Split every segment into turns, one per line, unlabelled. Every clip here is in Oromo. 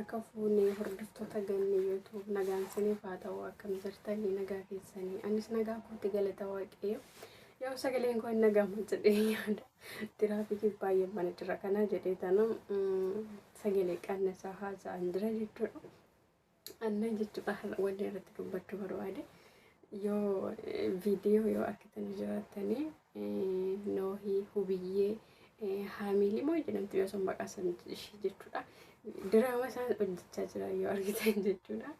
Harka fuunee hordoftoota ganni YouTube nagaan siniif haa ta'u. Akkam jirtanii? Nagaa keessanii? Anis nagaa kootti, galata Waaqayyo. Yoo sagaleen koo hin nagaama jedhee yaada. Tiraafikii baay'ee mana jira kana jedhee tana sagalee qannasaa haasa'an jira jechuudha. Annan jechuudha har'a wanni irratti dubbachuu barbaade, yoo viidiyoo yoo argitanii jiraattanii, Noohii Hubiyyee Haamiilii moo jedhamtu yoo san maqaa san ishee jechuudha. Diraama isaan hojjechaa jiran yoo argitan jechuudha.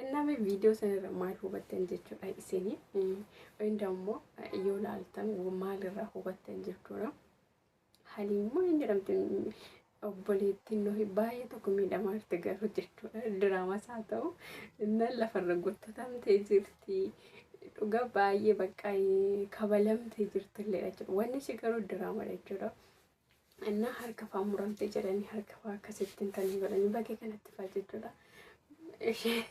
Inname viidiyoo sanarra maal hubattan jechuudha isinii? Inni immoo yoo laaltan maalirraa hubattan jechuudha? Haliin moo hin jedhamtu obboleettiin Nohi baay'ee tokko miidhamaa jirti garuu jechuudha. Diraamas haa ta'u innan lafarra gottatamtee jirti. Dhugaa baay'ee bakka kabalamtee jirtullee jechuudha. Wanni ishee garuu diraamadha jechuudha. Innaa harka fa'aa muramtee jedhanii, harka fa'aa akkasitti hin tanii godhanii bakkee kanatti fa'aa jechuudha. Ishee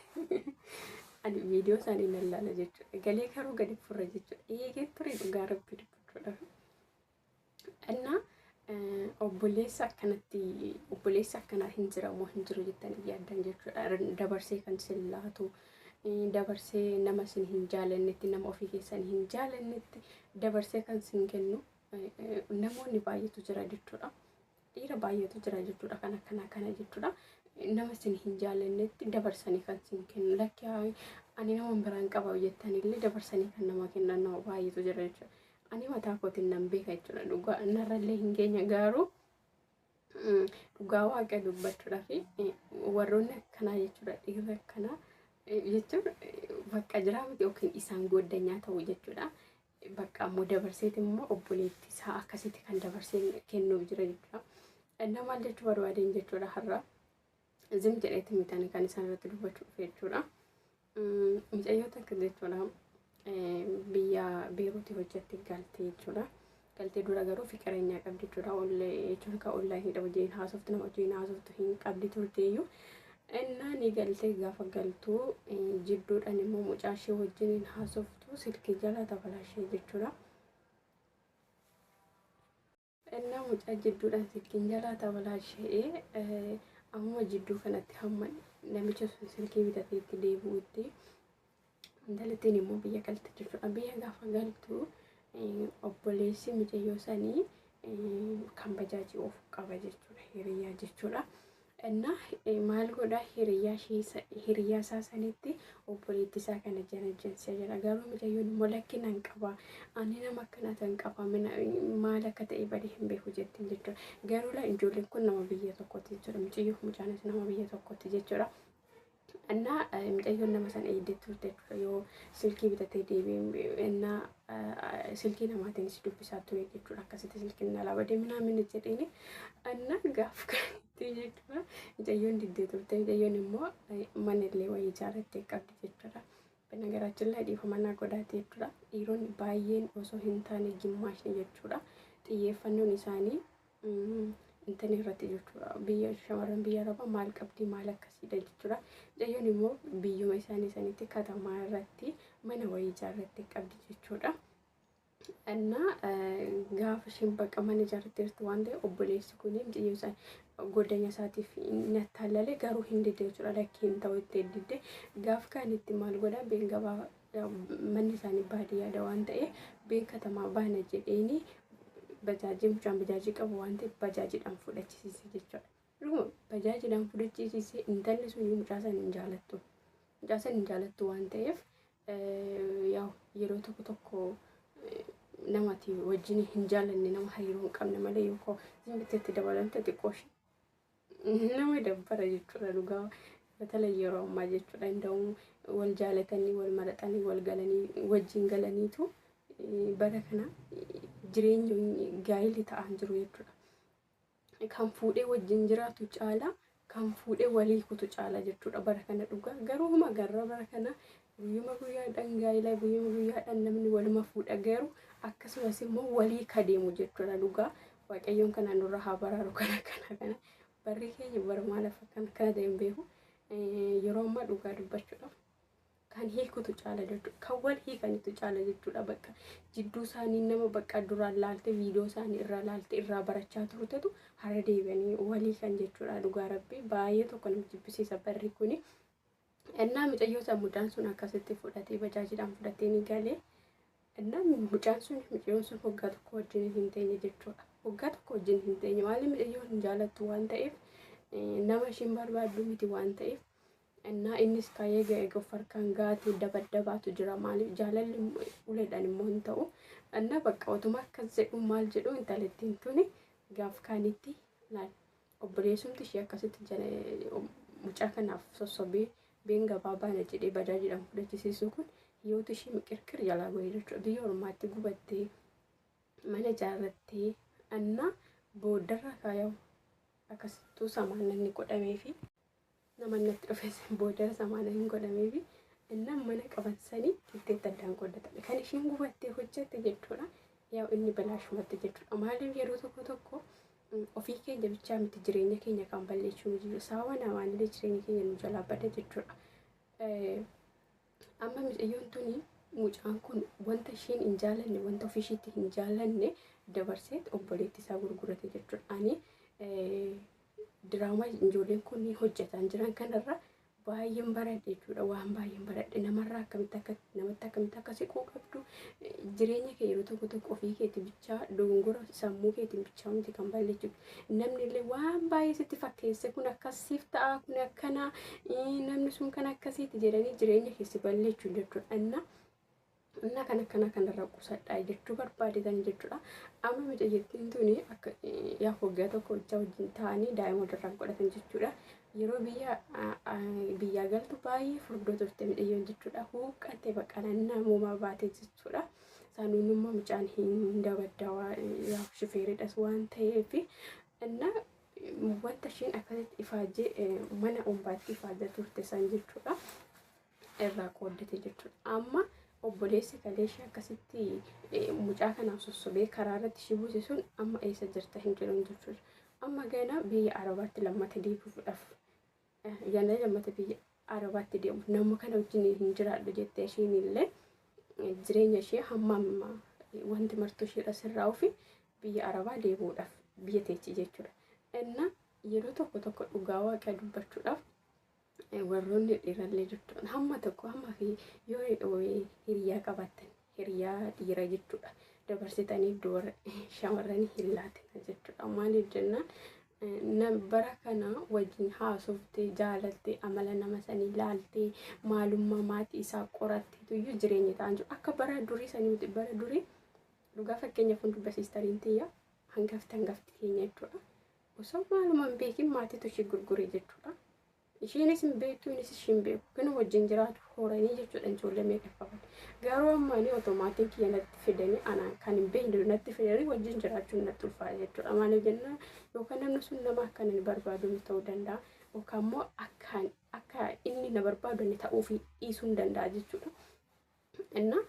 ani viidiyoo isaanii nan laala jechuudha. Galee garuu gadi furra jechuudha. Eegeen ture dhugaa Rabbi dubbachuudhaaf. Innaa obboleessa akkanatti, obboleessa akkanaa hin jiramoo hin jiru jettanii yaaddan jechuudha. Dabarsee kan sin laatu, dabarsee nama sin hin jaalannetti, nama ofii keessan hin jaalannetti dabarsee kan sin kennu namoonni baay'eetu jira jechuudha. Dhiira baay'eetu jira jechuudha kan akkanaa kana jechuudha. Nama sin hin jaalannetti dabarsanii kan sin kennu, lakki ani nama biraan qaba jettanillee dabarsanii kan nama kennan nama baay'eetu jira jechuudha. Ani mataa kootiin nan beeka jechuudha, dhugaa narrallee hin geenye garuu dhugaa Waaqa dubbachuudhaaf warroonni akkanaa jechuudha, dhiirri akkanaa jechuun bakka jiraa miti yookiin isaan gooddanyaa ta'u jechuudha. Bakka ammoo dabarseeti immoo obboleettii isaa akkasitti kan dabarsee kennuuf jira jechuudha. Innaa maal jechuu barbaadeen jechuudha, har'a zim jedheeti mitani kan isaan irratti dubbachuu dhufe jechuudha. Mucayyoo takka jechuudha biyya Beeruutii hojjette galte jechuudha. Galtee dura garuu fiqiranyaa qabdi jechuudha. Ollee jechuun kan ollaa wajjin haasoftu, nama wajjin haasoftu hin qabdi turteeyyuu. Innaa ni galtee, gaafa galtuu jidduudhaan immoo mucaa ishee wajjin haasoftu silkii jala tabalaashee jechuudha. Innaa mucaa jidduudhaan silkiin jalaa tabalaashee, ammuma jidduu kanatti hamma namicha sun silkii bitatee itti deebi'utti intalattiin immoo biyya galte jechuudha. Biyya gaafa galtu obboleessi mucayyoo sanii kan bajaajii oofu qaba jechuudha. Hiriyaa jechuudha. Innaa maal godhaa, hiriyaa isaa sanitti obboleettii isaa kana janajjansiisa jira. Garuu mucayyoon immoo lakki nan qaba. Ani nama akkanaa tan qaba. Maal akka ta'e badee hin beeku jettiin jechuudha. Garuu laa ijoolleen kun nama biyya tokkotti jechuudha. Mucayyoo mucaanis nama biyya tokkotti jechuudha. Innaa mucayyoon nama sana eegdee turte jechuudha. Yoo silkii bitatee deebi'ee, innaa silkii namaatiinis dubbisaa ture jechuudha. Akkasitti silkiin alaa badee minaamin jedheeni. Innaa gaaf kanatti jechuudha. Mucayyoon diddee turte. Mucayyoon immoo mana illee wayii ijaarrattee qabdi jechuudha. Nagaraachin laa dhiifama naa godhaate jechuudha. Dhiironni baay'een osoo hin taane gimmaashni jechuudha. Xiyyeeffannoon isaanii intani irratti jechuudha. Biyya shamarran biyya Arabaa maal qabdi, maal akkasiidha jechuudha. Mucayyoon immoo biyyuma isaanii sanitti katamaa irratti mana wayii ijaarrattee qabdi jechuudha. Innaa gaafa isheen bakka mana ijaarrattee jirtu waan ta'eef, obboleessi kun mucayyoo isaa godanya isaatiif inni attaallalee garuu hin didde jechuudha. Lakkii hin ta'u itti didde. Gaaf kaan itti maal godhaa, been gabaa, manni isaanii baadiyyaadha waan ta'eef, been katamaa baana jedheeni bajaajii, mucaan bajaajii qabu waan ta'eef, bajaajiidhaan fudhachisiise jechuudha. Dhuguma bajaajiidhaan fudhachisiise. Intalli sun mucaa sana hin jaalattu. Mucaa sana hin jaalattu waan ta'eef, yaa'u yeroo tokko tokko namati wajjin hin jaalanne, nama hariiroo hin qabne malee yookaan zimbitteetti dabalamte xiqqoo ishee nama dabbara jechuudha dhugaa. Batala yeroo ammaa jechuudha, inda'uu wal jaalatanii, wal maraxanii, wal galanii, wajjin galaniitu bara kana jireenya gaa'illi ta'an jiru jechuudha. Kan fuudhee wajjin jiraatu caala kan fuudhee walii kutu caala jechuudha bara kana dhugaa. Garuu huma garra bara kana guyyuma guyyaadhaan gaa'ila, guyyuma guyyaadhaan namni waluma fuudha, garuu akkasumas immoo walii kadeemu jechuudha dhugaa. Waaqayyoon kana nurra haa baraaru. Kana barri keenya bara maal akka kana kana ta'e hin beeku. Yeroo ammaa dhugaa dubbachuudhaaf kan hiikutu caala jechuudha. Kan wal hiikanitu caala jechuudha. Bakka jidduu isaanii nama bakka duraan laalte viidiyoo isaanii irraa laalte irraa barachaa turtetu hara deebi'anii walii kan jechuudha. Dhugaa rabbii baay'ee tokko nama jibbisiisa barri kuni. Innaa mucayyoo san mucaan sun akkasitti fudhatee bajaajiidhaan fudhatee ni galee. Innaa mucaan sun mucayyoon sun waggaa tokko wajjin hin teenye jechuudha. Waggaa tokko wajjin hin teenye maaliif mucayyoon hin jaalattu waan ta'eef nama ishiin barbaaddu miti waan ta'eef. Innaa innis ka'ee ga'e of harkaan gaatee dabaddabaatu jira maaliif jaalalli uleedhaan immoo hin ta'u. Innaa bakka otuma akkas jedhu maal jedhu intalattiin tuni gaaf kaanitti laal obboleessumti ishee akkasitti mucaa kanaaf sossobee been gabaa baana jedhee bajaajiidhaan fudhachisiisu kun hiyyoota ishee qirqir jalaa godhe jechuudha. Biyya ormaatti gubattee mana ijaarrattee innaa booddarra kaayamu akkasittuu samaan inni godhamee fi nama natti dhufes booddara samaan hin godhamee fi innaa mana qaban sanii qixxeetti addaan qooddatame. Kan ishiin gubattee hojjette jechuudha. Yaa inni balaashumatti jechuudha. Maaliif yeroo tokko tokko ofii keenya bichaa miti jireenya keenya kan balleessuu nu jiru. Sababa namaan illee jireenya keenya nu jalaa bada jechuudha. Amma mucayyoon tuni mucaan kun wanta isheen hin jaalanne wanta ofii isheetti hin jaalanne dabarseet obboleetti isaa gurgurate jechuudha. Ani diraamaa ijoolleen kun hojjetan jiran kanarra baay'een baradhe jechuudha. Waan baay'een baradhe namarraa akkamitti akka namatti akkamitti akka siquu qabdu jireenya kee yeroo tokko tokko ofii keetii bichaa dogongora sammuu keetiin bichaa miti kan balleessu. Namni illee waan baay'ee sitti fakkeesse kun akkasiif ta'a kun akkana namni sun kan akkasiiti jedhanii jireenya keessi balleessu jechuudha. Innaa Innaa kan akkana kanarra qusadhaa jechuu barbaadetan jechuudha. Amma mucayyattiin tuni akka yaa waggaa tokko hojjaa wajjin ta'anii daa'ima walirraa godhatan jechuudha. Yeroo biyya biyyaa galtu baay'ee furdoo turte mucayyoon jechuudha. Huuqqattee bakka namumaa baate jechuudha. Sanuun immoo mucaan hin dabaddaa yaa shifeeridhas waan ta'eef innaa wanta isheen akkasitti ifaajjee mana umbaatti ifaajjaa turte san jechuudha. Irraa qooddate jechuudha. Amma obboleessi kalee ishee akkasitti mucaa kanaaf sossobee karaa irratti ishee buuse sun amma eessa jirta hin jedhamu jechuudha. Amma gana biyya Arabaatti lammata deebi'uudhaaf gana lammata biyya Arabaatti deemu nama kana wajjin hin jiraadhu jettee isheen illee jireenya ishee hamma amma wanti martuu isheedha sirraa ofi biyya Arabaa deebi'uudhaaf biyya teechi jechuudha. Inna yeroo tokko tokko dhugaa waaqa dubbachuudhaaf warroonni dhiirallee jechuudha hamma tokko hamma fi yoo hiriyaa qabaattan hiriyaa dhiira jechuudha dabarsitanii dubara shamarranii hin laatina jechuudha. Maaliif jennaan bara kana wajjin haasoftee jaalattee amala nama sanii laaltee maalummaa maatii isaa qoratteetu jireenya ta'an jiru. Akka bara durii sanii miti bara durii dhugaa fakkeenya fuuldura siistariin tiyya hangafti hangafti keenya jechuudha. Osoo maaluma hin beekin maatiitu ishee gurgure jechuudha. Isheenis hin beektu innis ishee hin beeku. Kan wajjin jiraatu horanii jechuudha ijoollee meeqa qaban. Garuu amma ani otoo maatiin kiyya natti fidanii anaan kan hin beekne natti fidanii wajjin jiraachuun natti ulfaata jechuudha. Maaliif jennaan yookaan namni sun nama akka inni barbaadu ta'uu danda'a yookaan immoo akka akka inni na barbaadu inni ta'uu fi dhiisuu hin danda'a jechuudha. Inna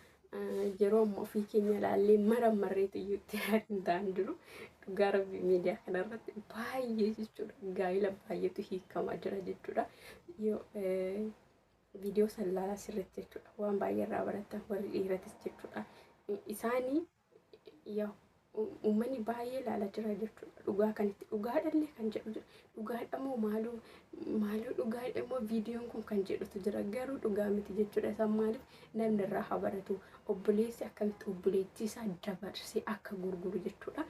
yeroo amma ofii keenya ilaallee marammarreetu iyyuu itti hin ta'an jiru. Dhugaa rabbii miidiyaa kanarratti baay'ee jechuudha. Gaa'ila baay'eetu hiikamaa jira jechuudha. Yoo viidiyoo san ilaalaa sirriitti jechuudha. Waan baay'ee irraa baratan warri dhiiratis jechuudha. Isaanii yaa uummanni baay'ee ilaalaa jira jechuudha. Dhugaa kanatti dhugaadhallee kan jedhu jira. Dhugaadhamoo maaloo maaloo dhugaadhamoo viidiyoon kun kan jedhutu jira. Garuu dhugaa miti jechuudha. Isaan maaliif namni irraa haa baratu. Obboleessi akkamitti obboleettii isaa dabarsee akka gurguru jechuudha.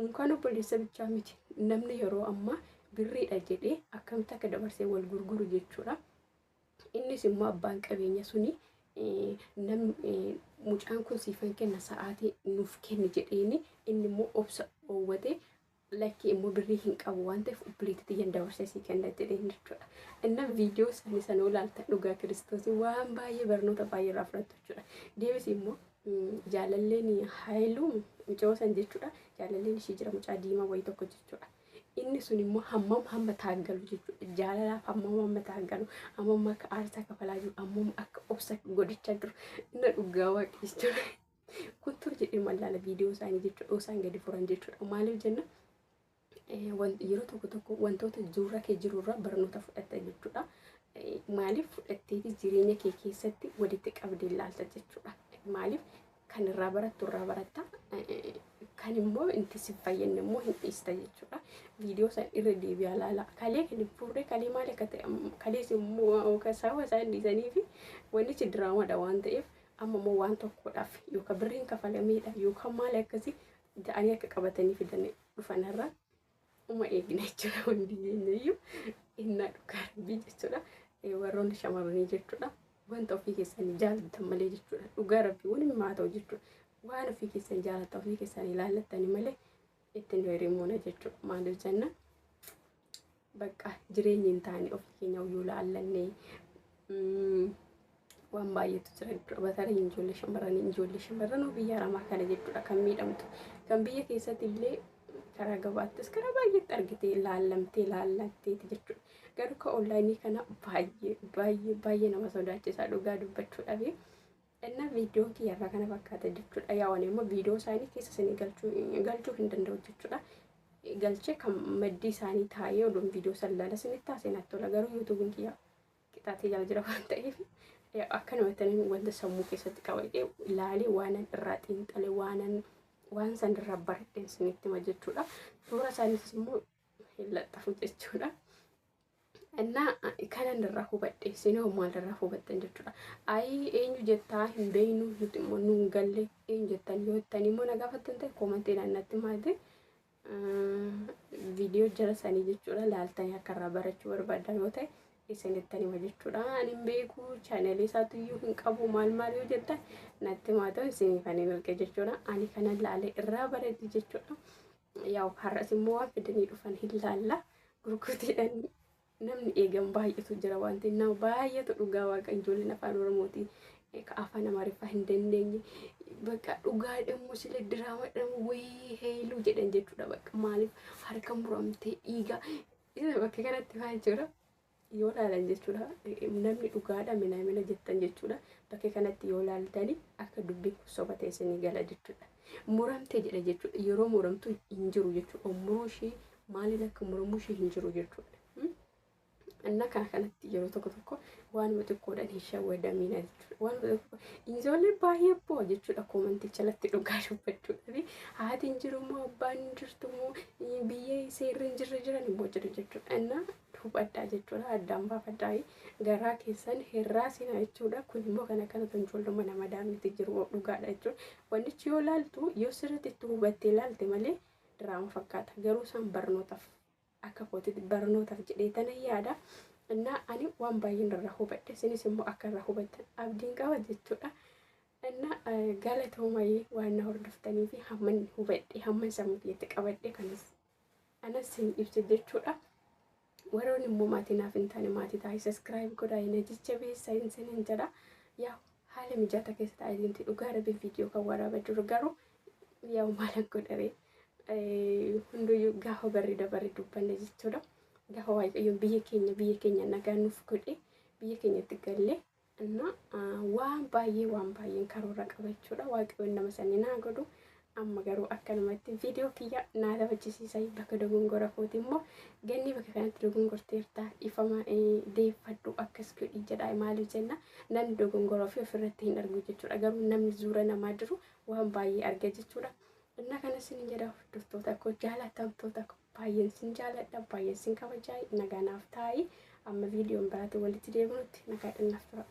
Unkaan obboleessa bichaa miti. Namni yeroo ammaa birriidha jedhee akkamitti akka dabarsee wal gurguru jechuudha. Innis immoo abbaan qabeenya suni namni mucaan kun siifan kenna sa'aatii nuuf kenni jedheeni inni immoo obsa dhoowwate lakkii immoo birrii hin qabu waan ta'eef obboleettii tiyyan dabarsee sii kenna jedheen jechuudha. Inna viidiyoo isaanii sana ilaaltan dhugaa kiristoosii waan baay'ee barnoota baay'ee irraa fudhattu jechuudha. Deebis immoo jaalalleen Haayiluu mucaa san jechuudha. Jaalalleen ishii jira mucaa diimaa wayii tokko jechuudha. Inni sun immoo hammam hamma taaggalu jechuudha. Jaalalaaf hammam hamma taaggalu, hammam akka aarsaa kafalaa jiru, hammam akka obsa godhachaa jiru. Inni dhugaa waaqa jechuudha. Kun tur jedhee mallaala viidiyoo isaanii jechuudha. Isaan gadi furan jechuudha. Maaliif jenna yeroo tokko tokko wantoota zuura kee jirurraa barnoota fudhatta jechuudha. Maaliif fudhatteeti jireenya kee keessatti walitti qabdee ilaalta jechuudha. Maaliif kan irraa barattu irraa baratta, kan immoo inti si fayyadne immoo hin dhiista jechuudha. Viidiyoo san irra deebi'aa ilaala. Kalee kan hin furre kalee maal akka ta'e, kalees immoo sababa isaan dhiisanii fi wannichi diraamaadha waan ta'eef, amma immoo waan tokkodhaaf yookaan birriin kafalameedha yookaan maal akkasii jedhanii akka qabatanii fidanii dhufanirra uma eegna jechuudha. Hundi keenya iyyuu innaa dhugaa Rabbii jechuudha. Warroonni shamarranii jechuudha. Wanta ofii keessanii jaallattan malee jechuudha. Dhugaa Rabbii wani maa ta'u jechuudha. Waan ofii keessan jaallattan, ofii keessanii ilaallattanii malee ittiin hirimuuna jechuudha. Maaliif jenna, bakka jireenya hin taane ofii keenya yoo laallannee waan baay'eetu jira jechuudha. Batarii ijoollee shamarranii, ijoollee shamarranuu biyya aramaa kana jechuudha kan miidhamtu. Kan biyya keessatti illee karaa gabaattis karaa baay'eetti argitee laallamtee laallatteeti jechuudha. Garuu kan onlaayinii kana baay'ee baay'ee baay'ee nama sodaachisaa dhugaa dubbachuudhaaf. Innaa viidiyoon kiyyarraa kana fakkaata jechuudha. Yaa waan immoo viidiyoo isaanii keessa isinii galchuu hin danda'u jechuudha. Galchee kan maddii isaanii taa'ee oduun viidiyoo san laala isinitti taasise natti tola. Garuu yuutuubiin kiyya qixaatee jala jira waan ta'eef, akkanumatti wanta sammuu keessatti qabadhee ilaalee, waanan irraa xiinxale, waanan waan san irraa baradheen isinitti hima jechuudha. Suura isaaniis immoo hin laxxafu jechuudha. Innaa kanan irraa hubadhe, isinoo maal irraa hubattan jechuudha. Ayii, eenyu jettaa hin beeknu, nuti immoo nuun galle, eenyu jettan yoo jettan immoo na gaafattan ta'e, koomantiidhaan natti himaate. Viidiyoo jara sanii jechuudha laaltanii akka irraa barachuu barbaadan yoo ta'e isinittan hima jechuudha. Ani hin beeku, chaanalii isaatu iyyuu hin qabu, maal maal yoo jettan natti himaa ta'u isiniif ani erga jechuudha. Ani kanan laalee irraa baradhe jechuudha. Yaa'u har'as immoo waan fidanii dhufan hin laalla. Gurgurtiidhaan namni eegan baay'eetu jira waan ta'eef, nama baay'eetu dhugaa Waaqa ijoolleen afaan Oromootii ka afaan Amaariffaa hin dandeenye bakka dhugaadha immoo sila diraamaadha wayii heeluu jedhan jechuudha. Bakka maaliif harka muramtee dhiiga isa bakka kanatti waan jira yoo laalan jechuudha, namni dhugaadha mina mina jettan jechuudha. Bakka kanatti yoo laaltani akka dubbiin kun soba ta'e isinii gala jechuudha. Muramtee jedha jechuudha. Yeroo muramtu hin jiru jechuudha. Muruu ishee maaliin akka muramuu ishee hin jiru jechuudha. Inna kana kanatti yeroo tokko tokko waanuma xiqqoodhaan hin shawwadamina jechuudha. Waanuma xiqqoo ijoollee baay'ee bu'a jechuudha koomantii jalatti dhugaa dubbachuudhaaf. Haati hin jiru moo, abbaan hin jirtu moo, biyya seerri hin jirre jiran immoo jiru jechuudha. Inna hubadhaa jechuudha, addaan baafadhaa, garaa keessan hirraa sina jechuudha. Kun immoo kana kanatu ijoolluma nama daamiti jiru dhugaadha jechuudha. Wannichi yoo laaltu, yoo sirriitti itti hubattee laalte malee diraama fakkaata. Garuu isaan barnootaaf, akka kootitti barnootaaf jedhee tana yaada. Innaa ani waan baay'een irraa hubadhe, isinis immoo akka irraa hubattan abdiin qaba jechuudha. Innaa galatoomayee waan na hordoftanii fi hamman hubadhe, hamman sammuu kiyyatti qabadhe kanas anas isin ibse jechuudha. Warroonni immoo maatii naaf hin taane maatii taa'ee subscribe godhaa, na jajjabeessa isiniin jedha. Yaa haala mijataa keessa taa'ee dhugaa Rabbi viidiyoo kan waraabaa jiru, garuu yaa maalan godharee, hunduyyuu gaafa barri dabarre dubbanne jechuudha. Gaafa Waaqayyoon biyya keenya nagaa nuuf godhe biyya keenyatti gallee እና waan baay'ee waan baay'een karoora qaba jechuudha. Waaqayyoon nama sanii naa godhu. Amma garuu akkanumatti viidiyoo kiyya naa taphachiisiisa. Bakka dogongora kooti immoo ganni bakka kanatti dogongorteerta, ifama deeffadhu, akkas godhi jedha. Maaliif jenna, namni dogongora ofii ofirratti hin argu jechuudha. Garuu namni zuura namaa jiru waan baay'ee arga jechuudha. Inna kanas sin jedha, hordoftoota koo jaalatamtoota koo, baay'een sin jaaladha, baay'een sin kabajaa, nagaa naaf taa'i. Amma viidiyoon biraatti walitti deebinutti nagaa naaf tura.